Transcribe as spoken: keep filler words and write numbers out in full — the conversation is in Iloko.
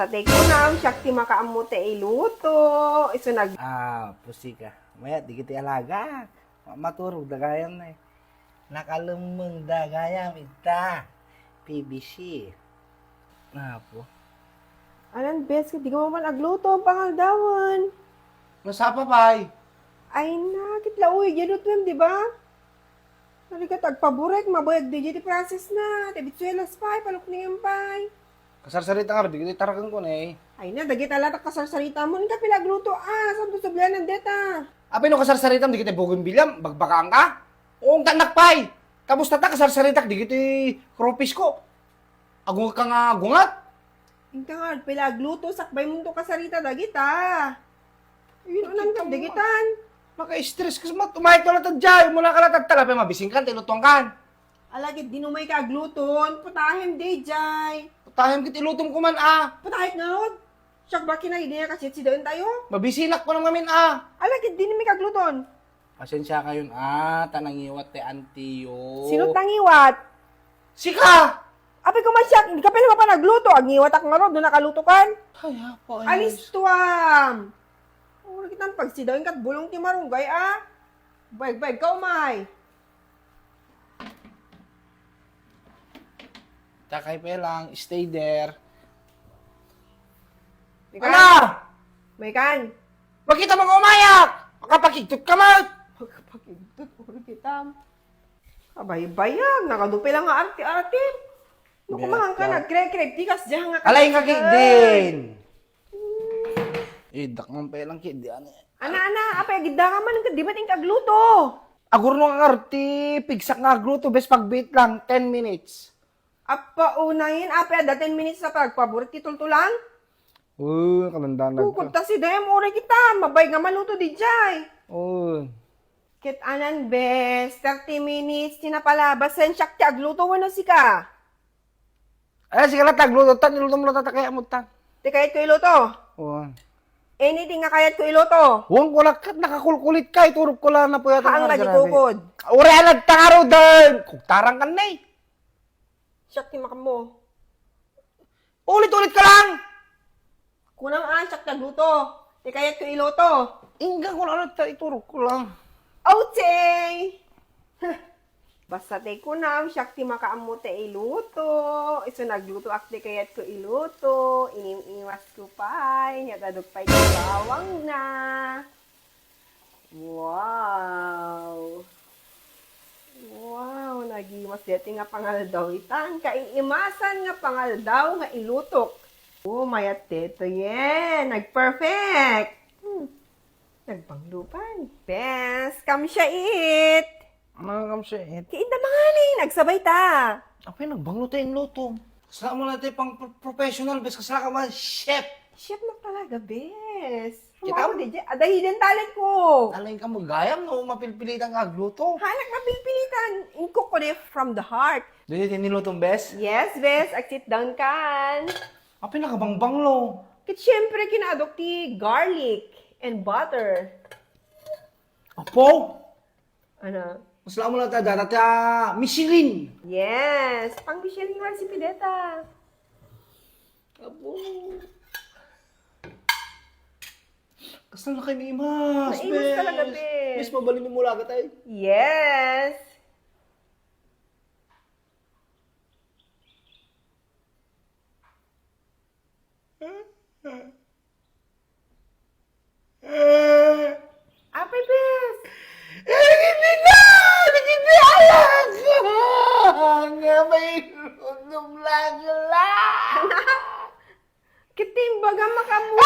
Sa tay kunam, siak ti makaammo ti iluto. Isu nag- Ah, pusika. Mayat, di kiti alaga. Ma-, maturog da gayam na eh. Nakalemmeng da gayam ita. P B C. Apo. Anan, bes, di ka man agluto, pangaldawan. Nasapa, pay? Ay na, kitla uy, gilutuem, di ba? Narigat, agpaburek, mabayag di ti process na. Ti bitsuelas pay, palukningem pay. Kasarsarita nga, di kita taraken ko na eh. Ay na, dagita latak kasarsarita mo. Nika pila agluto, ah, saan to sablianan deta? Apay no kasarsaritam, di kita bougainvillea, bagbagaan ka? Uong tanak pay. Tapos tata, kasarsaritak, di kita kropis ko. Agungat ka nga agungat. Inka nga, pila agluto, sakbay mo to kasarita, dagita. Yun, unang ka, digitan. Maka-stress ka, mat-, umayat ka lang tadjay, mula ka lang tadtala, pa mabising kan, tilutuan kan. Alagid, di numay ka agluton, putahem, D J. Putahem kit ilutom ko man, ah. Putahem nga, Rod. Siak ba kinay, di nga kasi sidaen tayo? Mabisinak ko naman, ah. Alagid, di numay ka agluton. Pasensya kayon, ah, ta nangiwat ti antiyo. Sino nangiwat? Sika! Apay ko man siak, di ka pwede mapan agluto. Agngiwatak nga Rod, no nakaluto kan. Ay, apo, ay. Alistuam! Uri kitang pagsidaen kat bulong ti marunggay, ah. Bayag-bayag ka, umay. Takay pa lang, stay there. Ikaw? Ala! May kan? Makita mo nga umayak! Makapakigtot ka man! Makapakigtot, uri kitam. Abaybayag, nakadupi lang nga arti-arti. No, kumahang ka, nagkrekre, tikas dyan nga. Alay nga kigdin! Idak man pa lang kigdi, ano? Ana, ana, apay, agidda ka man, di ba ting kagluto? Agurno nga arti, pigsak nga agluto, bes pagbiit lang, ten minutes. Apa, unayen, apay, ada ten minutes na pagpaburit ti tultulang? Oo, kalandanan ka. Kukod ta si Dem, uray kita, mabay nga maluto di jay. Oo. Ket anan, bes, thirty minutes, ti napalabas, sensiak ti agluto, wano sika? Ay, sige lang, tagluto, tan, iluto mo lang, tatakay, amot, tan. Ti kayat ko iluto? Oo. Anything nga kayat ko iluto? Huwag ko lang, kat nakakulkulit ka, iturog ko lang na po yata. Haang nga di grabe. Kukod. Uray, alag, tangaro, dan! Kugtarang ka na eh. Siak ti makammo. Ulit-ulit ka lang! Kunam a, siak ti agluto. Ti kayat ko iluto. Ingga ko lang, ta iturog ko lang. Okay! Basta ti kunam, siak ti makaammo ti iluto. Isu naglutoak ti kayat ko iluto. Inim-iwas ko pay. Nya daduk pay ti bawang na. Wow! Wow, nagimas deti nga pangaldaw itan. Kaiimasan nga pangaldaw nga ilutok. Oh, mayat detoyen. Nagperfect. Hmm. Nagbanglupan. Bes, come siya it. Ano nga siya it? Kainda mangaling, nagsabay ta. Apay, nagbanglo tayo in luto. Kasla mo lang tayo pang pro-, professional, bes. Kasla ka man, chef. Chef na talaga, bes. Kita mo? Di jay, ada hidden talent ko. Alay ka mo gayam, no? Mapilpilitan ka agluto. Hanak mapilpilitan. In cook ko di from the heart. Di, di, niluto, bes? Yes, bes. Ag sit down kan. Apay, nakabangbanglo. Ket syempre, kinaadok ti garlic and butter. Apo? Ano? Kasla mo lang ta, data ta, Michelin. Yes. Pang Michelin recipe deta. Apo. Kasla na kayo ni Imas, Imas talaga, bes. Bes, mabalin mo mula ka tayo. Yes. Apay, bes? Eh, hindi na! Hindi alam ko! Nga may ilunom lang lang! Anak! Kitimbaga makamu-